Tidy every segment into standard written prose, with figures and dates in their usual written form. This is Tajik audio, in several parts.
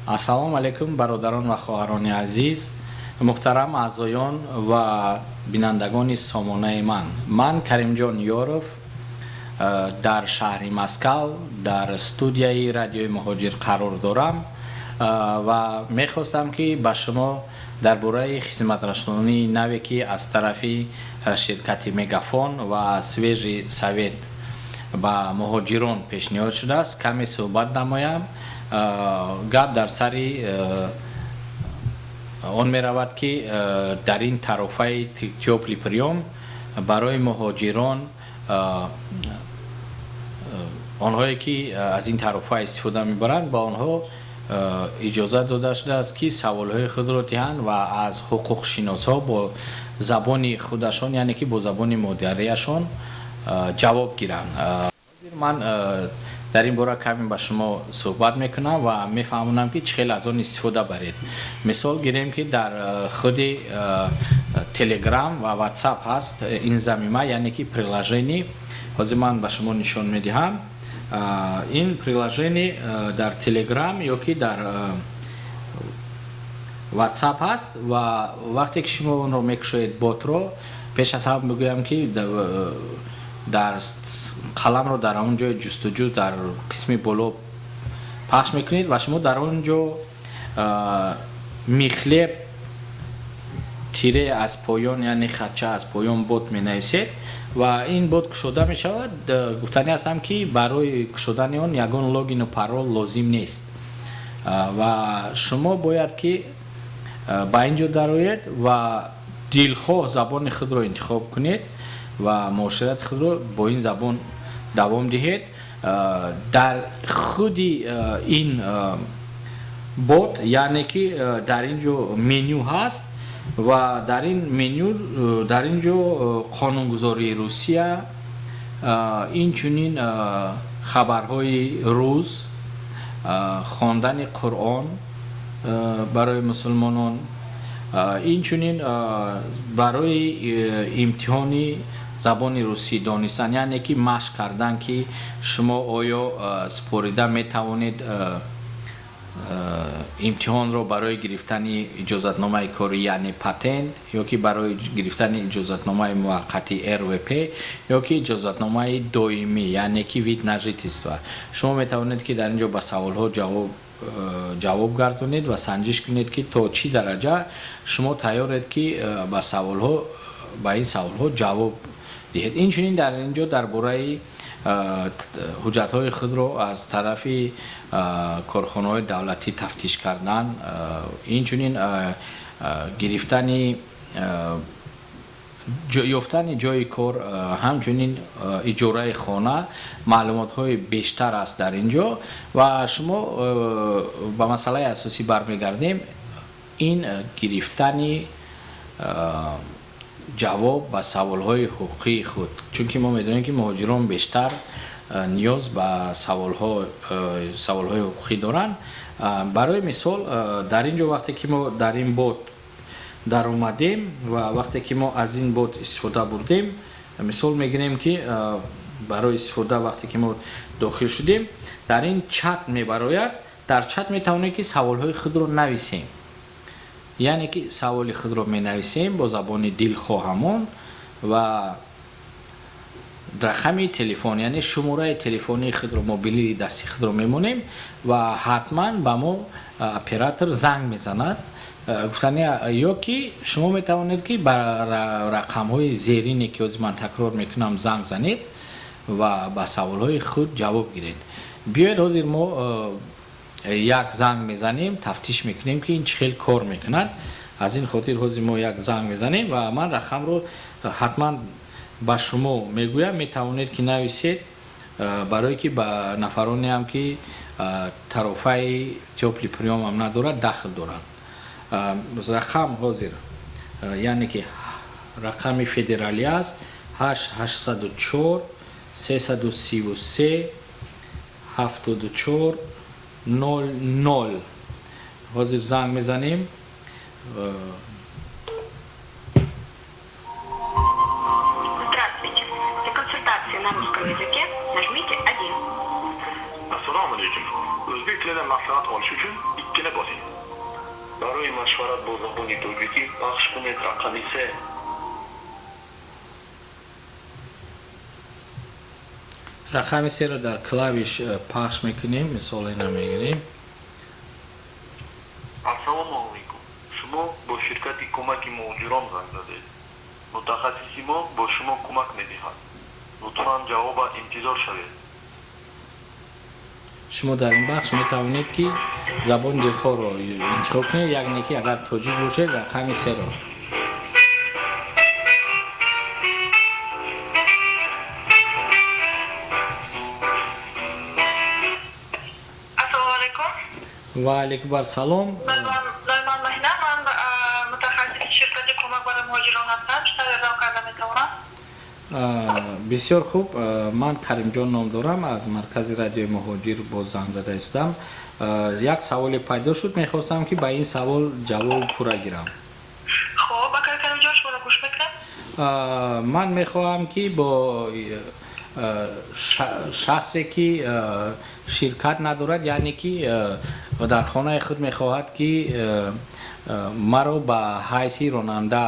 Ассалому алайкум, бародарон ва хоҳарони азиз, муҳтарам аъзоён ва бинандагони сомонаи ман. Ман Каримҷон Ёров дар шаҳри Москав дар студияи Радиои Муҳоҷир қарор дорам ва мехостам, ки ба шумо дар бораи хизматрасонии наве, ки аз тарафи ширкати Мегафон ва Свежий Совет ба муҳоҷирон пешниҳод шудааст, каме суҳбат намоям. Гап дар сари он меравад, ки дар ин тарофаи «Тёплый приём» барои муҳоҷирон, онҳое ки аз ин тарофа истифода мебаранд, ба онҳо иҷозат дода шудааст, ки саволҳои худро диҳанд ва аз ҳуқуқшиносҳо бо забони худашон, яъне ки бо забони модариашон, ҷавоб гиранд. Ман дар ин бора каме ба шумо суҳбат мекунам ва мефаҳмонам, ки чӣ хел аз он истифода баред. Мисол гирем, ки дар худи Телеграм ва Ватсап ҳаст ин замима, яъне ки приложение. Ҳозир ман ба шумо нишон медиҳам. Ин приложение дар Телеграм ё ки дар Ватсап ҳаст ва вақте ки шумо онро мекушоед, ботро, пеш аз ҳама бигӯям, ки дар қаламро дар он ҷои ҷустуҷӯ дар қисми боло пахш мекунед ва шумо дар он ҷо михлеб тире аз поён, яъне хатча аз поён, бот менависед ва ин бот кушода мешавад. Гуфтанӣ ҳастам, ки барои кушодани он ягон логину парол лозим нест ва шумо бояд ки ба ин ҷо дароед ва дилхоҳ забони худро интихоб кунед ва муоширати худро бо ин забон давом диҳед. Дар худи ин бот, яъне ки дар ин ҷо меню ҳаст ва дар ин меню, дар ин ҷо қонунгузории Русия, инчунин хабарҳои рӯз, хондани Қуръон барои мусулмонон, инчунин барои имтиҳони забони русӣ донистан, яъне ки машқ кардан, ки шумо оё супорида метавонед имтиҳонро барои гирифтани иҷозатномаи корӣ, яъне патент, ё ки барои гирифтани иҷозатномаи муваққатӣ РВП, ё ки иҷозатномаи доимӣ, яъне ки вид на жительство. Шумо метавонед, ки дар ин ҷо ба саволҳо ҷавоб гардонед ва санҷиш кунед, ки то чӣ дараҷа шумо тайёред, ки ба ин саволҳо ҷавоб диҳед. Инчунин дар ин ҷо дар бораи ҳуҷҷатҳои худро аз тарафи корхонаҳои давлатӣ тафтиш кардан, инчунин гирифтани, ёфтани ҷойи кор, ҳамчунин иҷораи хона, маълумотҳои бештар аст дар ин ҷо. Ва шумо ба масъалаи асосӣ бармегардем: ин гирифтани ҷавоб ба саволҳои ҳуқуқии худ, чунки мо медонем, ки муҳоҷирон бештар ниёз ба саволҳои ҳуқуқӣ доранд. Барои мисол, дар ин ҷо вақте ки мо дар ин бот даромадем ва вақте ки мо аз ин бот истифода бурдем, мисол мегирем, ки барои истифода вақте ки мо дохил шудем, дар ин чат мебарояд. Дар чат метавонем, ки саволҳои худро нависем, яъне ки саволи худро менависем бо забони дилхоҳамон ва рақами телефон, яъне шумораи телефонии худро, мобилии дасти худро мемонем ва ҳатман ба мо оператор занг мезанад. Гуфтани ё ки шумо метавонед, ки ба рақамҳои зерине, ки ҳозир ман такрор мекунам, занг занед ва ба саволҳои худ ҷавоб гиред. Биёед, ҳозир мо як занг мезанем, тафтиш мекунем, ки ин чӣ хел кор мекунад. Аз ин хотир ҳозир мо як занг мезанем ва ман рақамро ҳатман ба шумо мегӯям, метавонед, ки нависед, барое ки ба нафаронеам, ки тарофаи «Тёплый приём» ам надорад, дахл дорад. Рақам ҳозир, яъне ки рақами федералӣ аст: 8 804 333 74 00. Ҳозир занг мезанем. Здравствуйте. Для консультации на русском языке нажмите 1. Ассаламу алейкум. O'zbek tilida maslahat olish uchun 2-ni bosing. Барои машварат бо забони тоҷикӣ пахш кунед рақами се. Рақами серо дар клавиш пахш мекунем, мисол ина мегирем. Ассалому алайкум. Шумо бо ширкати кӯмаки муҳоҷирон занг задед. Мутахассиси мо бо шумо кӯмак медиҳад. Лутфан ҷавоба интизор шавед. Шумо дар ин бахш метавонед, ки забони дилхоҳро интихоб кунед, яъне ки агар тоҷик бошед, рақами серо. Ассалому алайкум. Ва алайкум ассалом. Номи ман Маҳина, ман мутахассиси ширкати кӯмак барои муҳоҷирон ҳастам. Чӣ тавр ёрдам карда метавонам? Бисёр хуб. Ман Каримҷон ном дорам, аз маркази радиои Муҳоҷир боз занг зада истодам. Як саволе пайдо шуд, мехостам, ки ба ин савол ҷавоб пурра гирам. Хуб, акай Каримҷон, шуморо гӯш мекунем. Ман мехоҳам, ки бо шахсе, ки ширкат надорад, яъне ки дар хонаи худ мехоҳад, ки маро ба ҳайси ронанда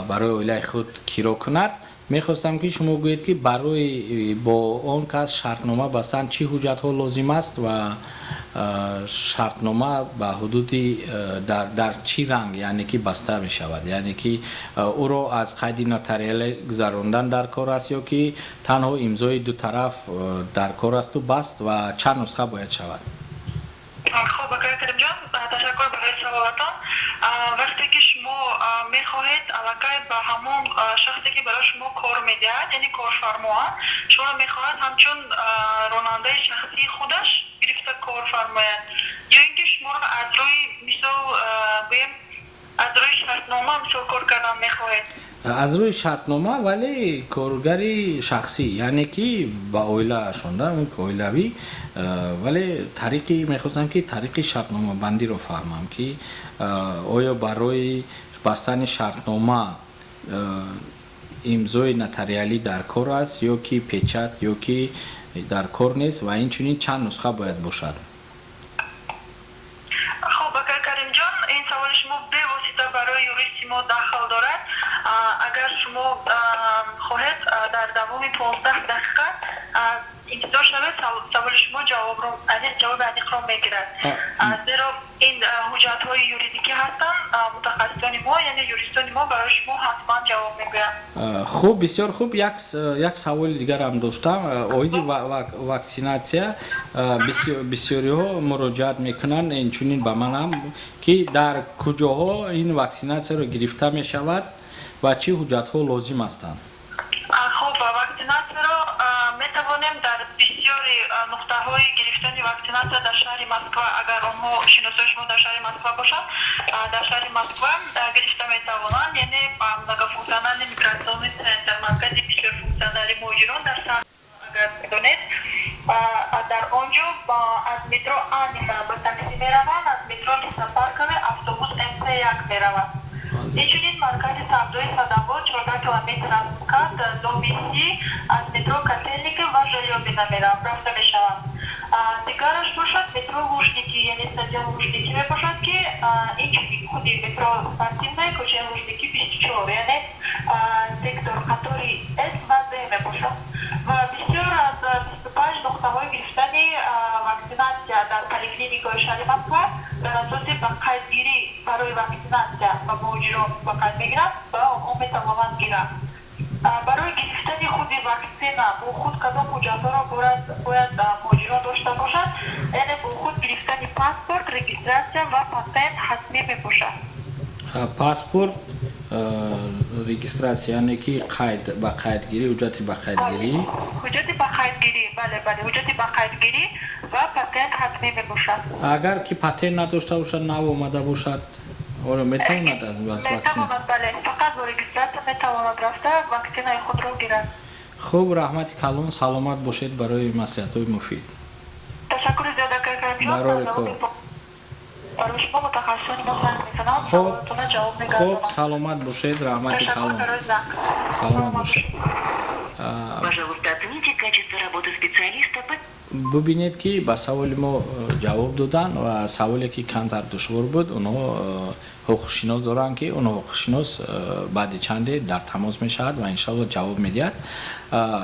барои оилаи худ киро кунад, мехостам, ки шумо гӯед, ки барои бо он кас шартнома бастан чӣ ҳуҷҷатҳо лозим аст ва шартнома ба ҳудуди дар чӣ ранг, яъне ки баста мешавад, яъне ки ӯро аз қайди нотариалӣ гузарондан дар кор аст ё ки танҳо имзои ду тараф дар кор асту баст, ва чанд нусха бояд шавад? Хуб, акай Каримҷон, ташаккур барои саволатон. Вақте ки шумо мехоҳед аллакай ба ҳамон шахсе, ки барои шумо кор медиҳад, яъне корфармо, шуморо мехоҳад ҳамчун ронандаи шахсии худаш гирифта кор фармояд ё ин ки шуморо аз рӯи, мисол гӯем, аз рӯи шартнома, мисол, кор кардан мехоҳед? Аз рӯи шартнома, вале коргари шахсӣ, яъне ки ба оилаашон, оилавӣ, вале тариқи мехостам, ки тариқи шартномабандиро фаҳмам, ки оё барои бастани шартнома имзои нотариалӣ дар кор аст ё ки печать, ё ки дар кор нест, ва инчунин чанд нусха бояд бошад? Хуб, акай Каримҷон, ин саволи шумо бевосита барои юристи мо дахл дорад. Агар шумо хоҳед, дар давоми 15 дақиқа интизор шавед, саволи шумо ҷавоби аниқро мегирад, зеро ин ҳуҷҷатҳои юридикӣ ҳастанд. Мутахассисони мо, яъне юристони мо, барои шумо ҳатман ҷавоб мегӯянд. Хуб, бисёр хуб. Як саволи дигарам доштам оиди ваксинатсия. Бисёриҳо муроҷиат мекунанд, инчунин ба манам, ки дар куҷоҳо ин ваксинатсияро гирифта мешавад ва чӣ ҳуҷҷатҳо лозим ҳастанд? Хуб, ваксинатсияро метавонем дар бисёри нуқтаҳои гирифтани ваксинатсия дар шаҳри Москва, агар онҳо шиносои шумо дар шаҳри Москва бошанд, дар шаҳри Москва гирифта метавонанд, яъне многофункциональный миграционный центр, маркази бисёрфункционали муҳоҷирон дар Сан, агар медонед, дар он ҷо аз метро Аннино ба такси мераванд, аз метро Лесопарковый автобус МЦ1 меравад. Инчунин маркази савдои Садовод, 14 километр аз МКАД, доми 30, аз метро Котельники ва Жолобино рафта мешаванд. Дигараш бошад метро Лужники, яъне стадион Лужники мебошад, ки инчунин худи метро Спортивная, кӯчаи Лужники 24, яъне сектор қатори С ва Д мебошад. Ва бисёр аз 25 нуқтаҳои гирифтани ваксинатсия дар поликлиникаҳои шаҳри Москва дар асоси ба қайдгирӣ барои ваксинатсия ба муҳоҷирон ба қайд мегиранд ва онҳо метавонанд гиранд. Барои гирифтани худи ваксина бо худ кадом ҳуҷҷатҳоро бояд муҳоҷирон дошта бошад? Яъне бо худ гирифтани паспорт, регистрация ва патент ҳатмӣ мебошад. Паспорт, регистрация, яъне ки қайд ба қайдгирӣ, ҳуҷҷати ба қайдгирӣ. Ҳуҷҷати ба қайдгирӣ, бале, бале, ҳуҷҷати ба қайдгирӣ ва патент ҳатмӣ мебошад. Агар ки патент надошта бошад, нав омада бошад, оё метавонад аз ваксина? Метавонад, бале, фақат бо регистрация метавонад рафта ваксинаи худро гирад. Хуб, раҳмати калон, саломат бошед барои маслиҳатҳои муфид. Ташаккури зиёд, акай Каримҷон. Барори кор. Барои шумо мутахассисони мо занг мезананд, саволотона ҷавоб хуб мегардонанд. Саломат бошед, раҳмати Ташаккур калон. барои занг. Саломат бошед. Пожалуйста, оцените качество работы специалиста по Бубинед, ки ба саволи мо ҷавоб доданд ва саволе, ки камтар душвор буд, онҳо ҳуқуқшинос доранд, ки он ҳуқуқшинос баъди чанде дар тамос мешавад ва иншалло ҷавоб медиҳад.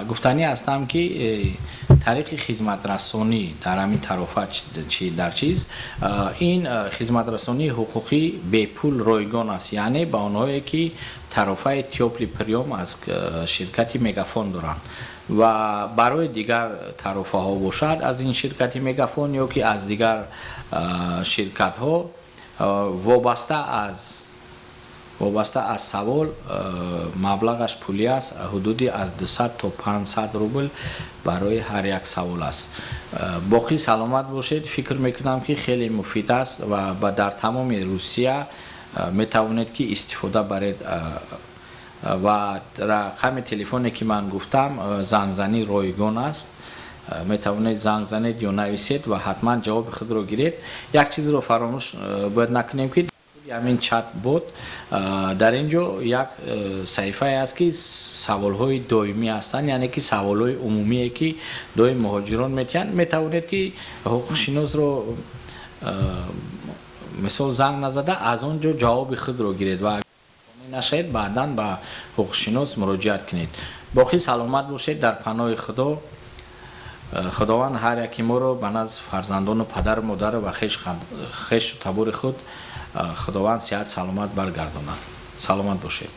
Гуфтанӣ ҳастам, ки тариқи хизматрасонӣ дар ҳамин тарофа чи дар чиз ин хизматрасонии ҳуқуқӣ бепул, ройгон аст, яъне ба онҳое, ки тарофаи «Тёплый приём» аз ширкати «Мегафон» доранд ва барои дигар тарофаҳо бошад, аз ин ширкати «Мегафон» ё ки аз дигар ширкатҳо, вобаста аз савол маблағаш пулӣ аст, ҳудуди аз 200 то 500 рубл барои ҳар як савол аст. Боқӣ саломат бошед. Фикр мекунам, ки хеле муфид аст ва дар тамоми Русия метавонед, ки истифода баред ва рақами телефоне, ки ман гуфтам, зангзанӣ ройгон аст. Метавонед занг занед ё нависед ва ҳатман ҷавоби худро гиред. Як чизро фаромӯш бояд накунем, ки ҳамин чат бот дар ин ҷо як саҳифае аст, ки саволҳои доимӣ ҳастанд, яъне ки саволҳои умумие, ки доим муҳоҷирон метиҳанд. Метавонед, ки ҳуқуқшиносро мисол занг назада, аз он ҷо ҷавоби худро гиред ва нашавед, баъдан ба ҳуқуқшинос муроҷиат кунед. Боқӣ саломат бошед, дар паноҳи Худо. Худованд ҳар яки моро ба назди фарзандону падару модару ва хешу табори худ, Худованд сиҳат саломат баргардонад. Саломат бошед.